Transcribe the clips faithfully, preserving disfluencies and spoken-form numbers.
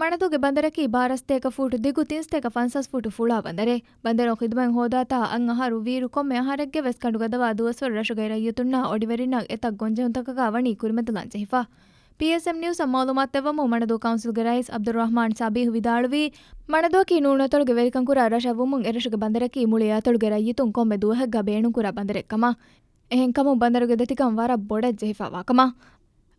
މަނަދޫގެ ބަނދަރަކީ ބާރަ ސަތޭކަ ފޫޓު ދިގު، ތިން ސަތޭކަ ފަންސާސް ފޫޓު ފުޅާ ބަނދަރެއް. ބަނދަރުން ޚިދުމަތް ހޯދާތާ އަށް އަހަރު ވީއިރު ކޮންމެ އަހަރެއްގެ ވެސް ކަނޑުގަދަވާ ދުވަސްވަރު ރަށުގައި ރައްޔިތުންނާ އޮޑިވެރިންނަށް އެތައް ގޮންޖެހުންތަކަކާ ވަނީ ކުރިމަތިލަން ޖެހިފަ. ޕީއެސްއެމް ނިއުސްއަށް މައުލޫމާތު ދެއްވަމުން، މަނަދޫ ކައުންސިލްގެ ރައީސް އަބްދުއްރަޙްމާން ސަބީހު ވިދާޅުވީ، މަނަދޫއަކީ ނޫނު އަތޮޅުގެ ވެރިކަން ކުރާ ރަށަށް ވުމުން އެރަށުގެ ބަނދަރަކީ މުޅި އަތޮޅުގެ ރައްޔިތުން ކޮންމެ ދުވަހެއްގަ ބޭނުންކުރާ ބަނދަރެއް ކަމަށް. އެހެންކަމުން ބަނދަރުގެ ދަތިކަން ވަރަށް ބޮޑަށް ޖެހިފައިވާ ކަމަށް.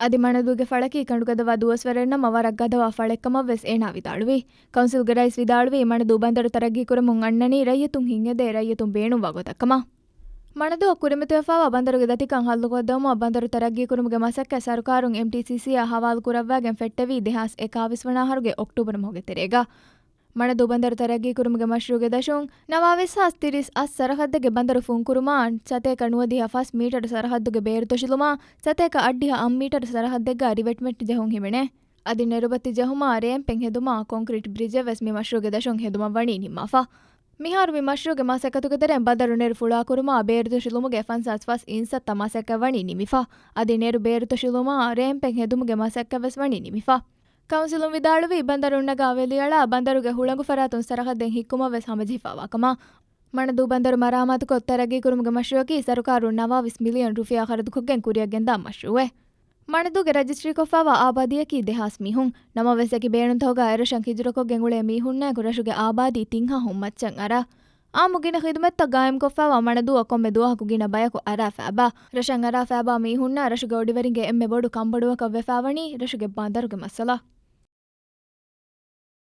އަދި މަނަދޫގެ ފަޅަކީ ކަނޑުގަދަވާ ދުވަސްވަރެއް ނަމަ ވަރަށް ގަދަވާ ފަޅެއް ކަމަށް ވެސް އޭނާ ވިދާޅުވި. ކައުންސިލްގެ ރައީސް ވިދާޅުވީ، މަނަދޫ ބަނދަރު ތަރައްގީ ކުރަމުން އަންނަނީ ރައްޔިތުން ހިތްހެދޭ ރައްޔިތުން ބޭނުންވާ ގޮތަށް ކަމަށް. މަނަދޫއަށް ކުރިމަތިވެފައިވާ ބަނދަރުގެ ދަތިކަން ހައްލުކޮށްދެވުމަށް ބަނދަރު ތަރައްގީ ކުރުމުގެ މަސައްކަތް ސަރުކާރުން އެމްޓީސީސީއާ ހަވާލު ކުރައްވާގެން ފެއްޓެވީ ދެހާސް އެކާވީސް ވަނަ އަހަރުގެ އޮކްޓޫބަރު މަހުގެ ތެރޭގަ. މަނަދޫ ބަނދަރު ތަރައްގީ ކުރުމުގެ މަޝްރޫޢުގެ ދަށުން ނަވާވީސް ހާސް ތިރީސް އަށް ސަރަހައްދެއްގެ ބަނދަރު ފުންކުރުމާ، ސަތޭކަ ނުވަދިހަ ފަސް މީޓަރު ސަރަހައްދުގެ ބޭރުތޮށިލުމާ، ސަތޭކަ އަށްޑިހަ އަށް މީޓަރު ސަރަހައްދެއްގަ ރިވެޓްމަންޓް ޖެހުން ހިމެނޭ. އަދި ނެރުބަތި ޖެހުމާ، ރޭމްޕެއް ހެދުމާ، ކޮންކްރީޓް ބްރިޖެއް ވެސް މި މަޝްރޫޢުގެ ދަށުން ހެދުމަށް ވަނީ ނިންމާފަ. މިހާރު މި މަޝްރޫޢުގެ މަސައްކަތުގެ ތެރެއިން ބަނދަރު ނެރު ފުޅާކުރުމާ، ބޭރުތޮށިލުމުގެ ފަންސާސް ފަސް އިންސައްތަ މަސައްކަތް ވަނީ ނިމިފަ. އަދި ނެރު ބޭރުތޮށިލުމާ، ރޭމްޕެއް ހެދުމުގެ މަސައްކަތް ވެސް ވަނީ ނިމިފަ. ކައުންސިލުން ވިދާޅުވީ، ބަނދަރުން ނަގާ ވެލިއަޅާ، ބަނދަރުގެ ހުޅަނގު ފަރާތުން ސަރަހައްދެއް ހިއްކުމަށް ވެސް ހަމަޖެހިފައިވާ ކަމަށް. މަނަދޫ ބަނދަރު މަރާމާތުކޮށް ތަރައްގީ ކުރުމުގެ މަޝްރޫޢަކީ ސަރުކާރުން ނަވާވީސް މިލިއަން ރުފިޔާ ޚަރަދުކޮށްގެން ކުރިއަށް ގެންދާ މަޝްރޫޢެއް. މަނަދޫގެ ރަޖިސްޓްރީކޮށްފައިވާ އާބާދީއަކީ ދެހާސް މީހުން. ނަމަވެސް އެކި ބޭނުންތަކުގަ އެރަށަށް ހިޖުރަކޮށްގެން އުޅޭ މީހުންނާއެކު ރަށުގެ އާބާދީ ތިން ހާހުން މައްޗަށް އަރާ، އާއްމު ގިނަ ޚިދުމަތްތައް ގާއިމްކޮށްފައިވާ މަނަދޫއަށް ކޮންމެ ދުވަހަކު ގިނަ ބަޔަކު އަރާފައިބާ، ރަށަށް އަރާފައިބާ މީހުންނާ ރަށުގެ އޮޑިވެރިންގެ އެންމެ ބޮޑު ކަންބޮޑުވަކަށް ވެފައިވަނީ ރަށުގެ ބަނދަރުގެ މައްސަލަ.